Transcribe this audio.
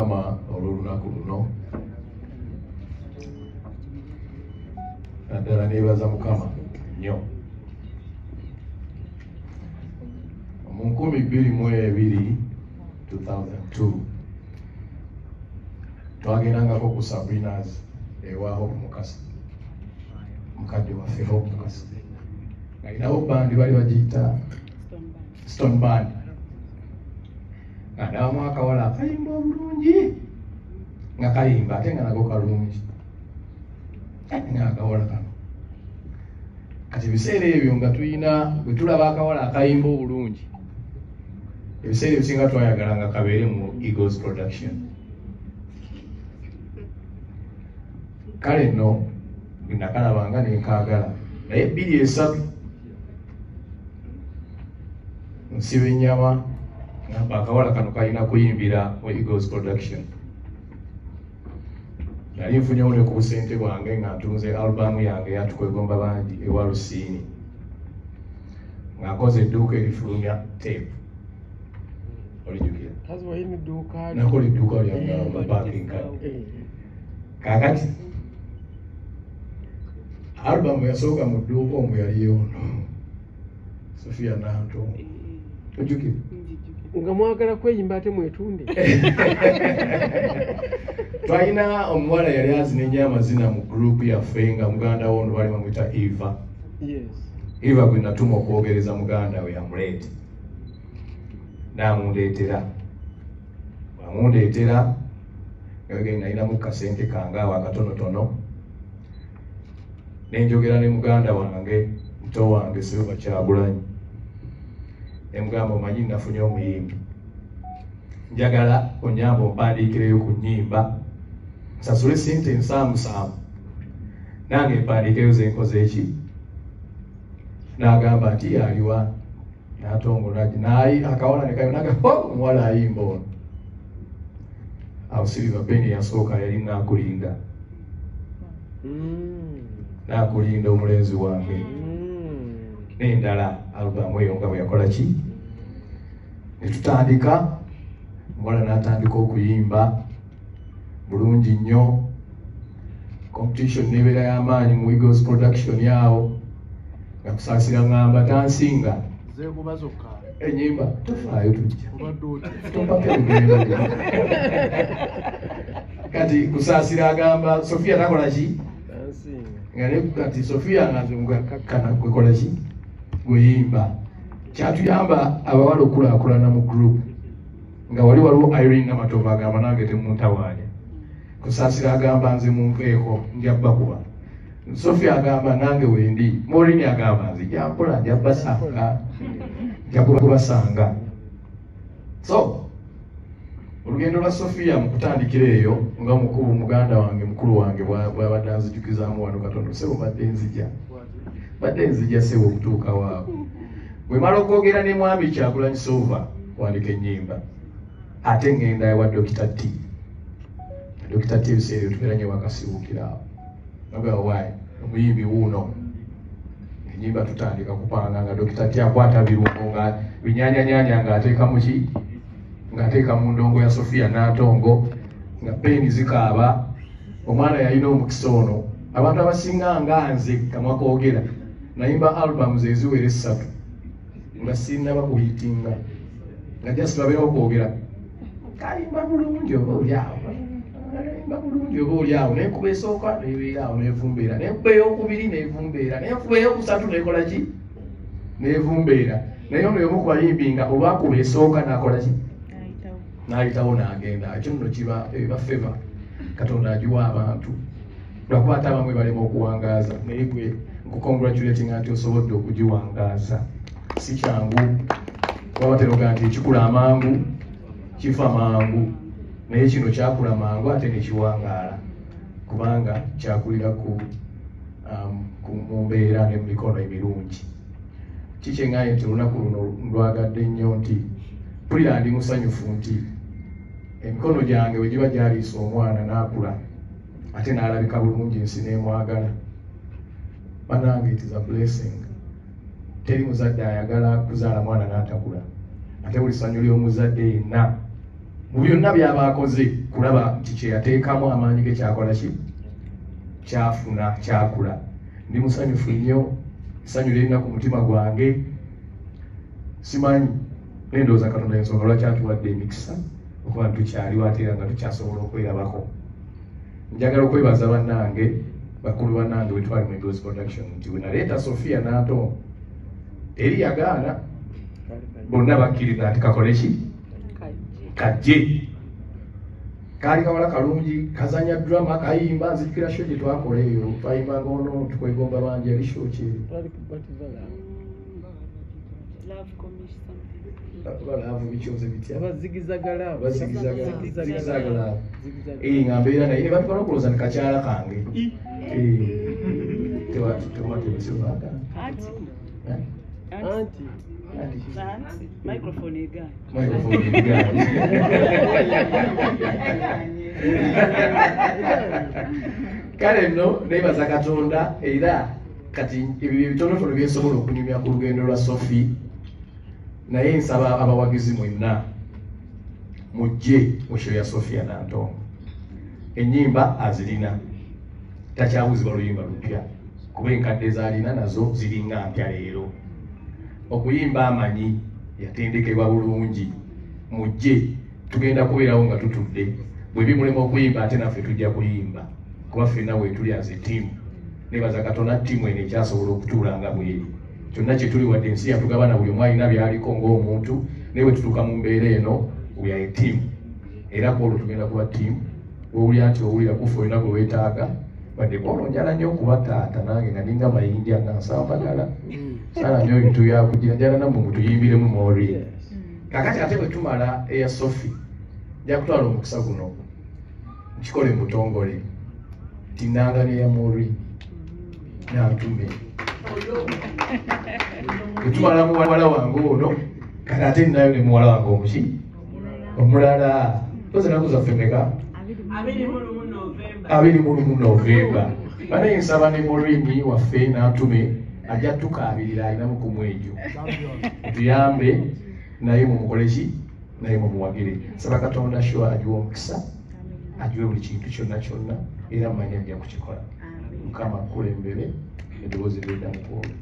Mukama olw'olunaku luno, naddala neebaza Mukama nnyo. Mu 2002, 2002, twagendangako ku Sabrina's ewa Hope Mukasa, mukadde waffe Hope Mukasa ng'alinawo bandi bali bagiyita Stone Band, nga ndabamu akawala akayimba obulungi, nga kayimba ate nga nako kalungi, nga akawala kano. Kati ebiseera ebyo nga tulina bwe tulaba akawala akayimba obulungi, ebiseera ebisinga twayagala nga kabeere mu Eagles Production. Kale nno nakalabanga nenkaagala, naye 2003 nsiba ennyama, ngamba akawala kano kalina kuyimbira mu Eagles Production. Nali nfunyewo ne ku busente bwange nga ntunze alubamu yange eyatukwegomba bangi ewa Lusiini, nga nkoze edduuka erifulumya tape. Olijjukira? Nakola edduuka lyange mu parking. Kaakati alubamu yasooka mu dduuka omwo yali ono Sophia Nantongo. Ojjukira? Nga mwagala kweyimba ate mwetunde. Twalina omuwala yali azina ennyo amazina mu group yaffe nga muganda wo ono bali bamuyita Eva. Yes. Eva gwe natuma okwogereza muganda we amuleete. N'amundeetera. Bw'amundeetera, nga nalinamu kasente kange awo akatonotono. Ne njogera ne muganda wange, muto wange Silver Kyagulanyi. Ne mugamba, omanyi nafunye omuyimbi, njagala onnyambe ompandiikireyo ku nnyimba, nsasule ssente ensaamusaamu, nange mpandiikeyo ze nkoze eki. N'agamba nti aliwa, n'atongola naye akawala ne kayo, n'agamba omuwala ayimba ono. Awo Silver Ben yasooka yali Naakulinda. Naakulinda omulenzi wange. N'endala alubamu eyo nga bwe yakola ki. Ne tutandika, omuwala n'atandika okuyimba bulungi nnyo. Competition n'ebeera y'amaanyi mu Eagles Production awo, nga Kusaasira ngamba tansinga. Zeekuba zokka. Ennyimba tofaayo tujja. Obadde otya? Tompake lugendo. Kati Kusaasira agamba Sophia takola ki? Tansinga. Nga ne kati Sophia nga nze mugakkana gwekola ki? Gweyimba. Kyatuyamba abawala okukulaakulana mu group. Nga wali waliwo Irene Namatovu agamba nange temuntawaanya. Kusaasira agamba nze munveeko nja bbakuba. Sophia agamba nange wendi. Maureen agamba nze nja mpola nja bbasanga. Nja kubasanga. So olugendo lwa Sophia mu kutandikira eyo nga mukulu muganda wange mukulu wange bw'abadde anzijukizaamu wano katono, ssebo badde nzija. Badde nzija ssebo okutuuka waawo. Bwe mala okwogera ne mwami Kyagulanyi Silver kuwandika ennyimba, ate ngenda ewa Dr. T. Dr. T ebiseera ebyo tubeera nnyo wakasiwuukira awo. Nagamba waayi omuyimbi wuuno. Ennyimba tutandika kupanga nga Dr. T akwata birungo nga binyanyanyaanya ng'ateeka mu ki? Ng'ateeka mu ndongo ya Sophia Nantongo, nga peeni zikaaba. Omwana yalina omukisa ono. Abantu abasinga nga nze kamwa koogera, nayimba albums eziwera 3 nga sinnaba kuhitinga, nga just babeerawo kwogera. Kayimba bulungi oba oli awo, kayimba bulungi oba oli awo, n'enkuba esooka n'ebeera awo n'evumbeera, n'enkuba ey'okubiri n'evumbeera, n'enkuba ey'okusatu n'ekola ki? N'evumbeera. Naye ono y'omu ku bayimbi nga olwakuba esooka n'akola ki? N'ayitawo n'agenda. Ekyo nno kiba eba favor Katonda agiwa abantu. Lwakuba ate abamu balema okuwangaaza, naye gwe nkucongratulatinga nti osobodde okugiwangaaza. Si kyangu, kuba batera okugamba nti ekikula amangu kifa mangu, naye kino kyakula mangu ate ne kiwangaala, kubanga kyakulira mu mbeera ne mu mikono emirungi. Kikyeŋŋaanye nti olunaku luno ndwagadde nnyo, nti mpulira ndi musanyufu nti emikono gyange bwe giba gyaliisa omwana n'akula ate n'alabika bulungi ensi n'emwagala. Bannange, it is a blessing. Teri muzadde ayagala kuzaala mwana n'atakula, ate buli ssanyu ly'omuzadde yenna Mu byonna by'aba akoze kulaba nti kye yateekamu amaanyi ge kyakola ki, kyafuna, kyakula. Ndi musanyufu nnyo, essanyu lirina ku mutima gwange. Simanyi, naye ndowooza Katonda ensonga lwaki atuwadde emikisa okuba nti tukyaliwo ate era nga tukyasobola okwerabako. Njagala okwebaza bannange, bakulu bannange bwe twali mu Eagles Production, nti bwe naleeta Sophia Nantongo eri yagaana, bonna bakkiriza nti kakole ki, kajje. Kaali kawala kalungi, kazanya drama, kayimba. Nzijukira show gye twakola eyo, twayimbanga ono tukwegomba bangi. Yali show ki? Twali ku Bativala. Love commission something. Balaavu bikyoze bitya? Abazigizagala. Bazigizagala. Eh, nga mbeera naye ne batukola okulowooza ni kakyala kange. Eh, tewatewasibaga. Anti, anti anti, microphone egaanye. Microphone egaanye. Kale nno neebaza Katonda, era kati ebyo ebitonotono byensobola okunyumya ku lugendo lwa Sophie, naye nsaba abawagizi mwenna mujje mu show ya Sophia Nantongo. Ennyimba azirina, takyabuzibwa luyimba lupya, kuba enkadde z'alina nazo ziringa mpya leero. Okuyimba amanyi, yatendekebwa bulungi. Mujje, tugenda kubeerawo nga tutudde. Bwe bimulema okuyimba, ate naffe tujja kuyimba, kuba ffenna weetuli as a team. Nebaza Katonda, ttiimu eno ekyasobola okutuula nga bweri. Kyonna kye tuli, wadde ensi yatugabana, buli omu alina by'aliko ng'omuntu, naye bwe tutuuka mu mbeera eno, we are a team. Era kwolwo tugenda kuba team. Wowulira nti owulira kufa, olina gwe weetaaga. Wadde kwolwo njala nnyo okuba taata, nange nga ninga mayinja nga nsambagala saala nnyo ebintu byakugira, njala nammwe mutuyimbiremu mori. Kakati ate bwe tumala eya Sophie, nja kutwala omukisa guno nkikole mu butongole tinanga neya Mori Nantume. Bwe tumala muwala wange ono, kati ate ninayo ne muwala wange omuki omulala. Tozi enaku zaffe meka? 21 Novemba. 21 Novemba. Banaye nsaba ne Morini waffe Nantume ajja tukaabirira, alinamu ku mwejo, tuyambe naye mumukole ki, naye mumuwagire. Nsaba Katonda show agiwe omukisa, agiwe buli kintu kyonna kyonna, era mmanyi ajja kukikola. Mukama akulembere, eddoboozi lyodda mukwolo.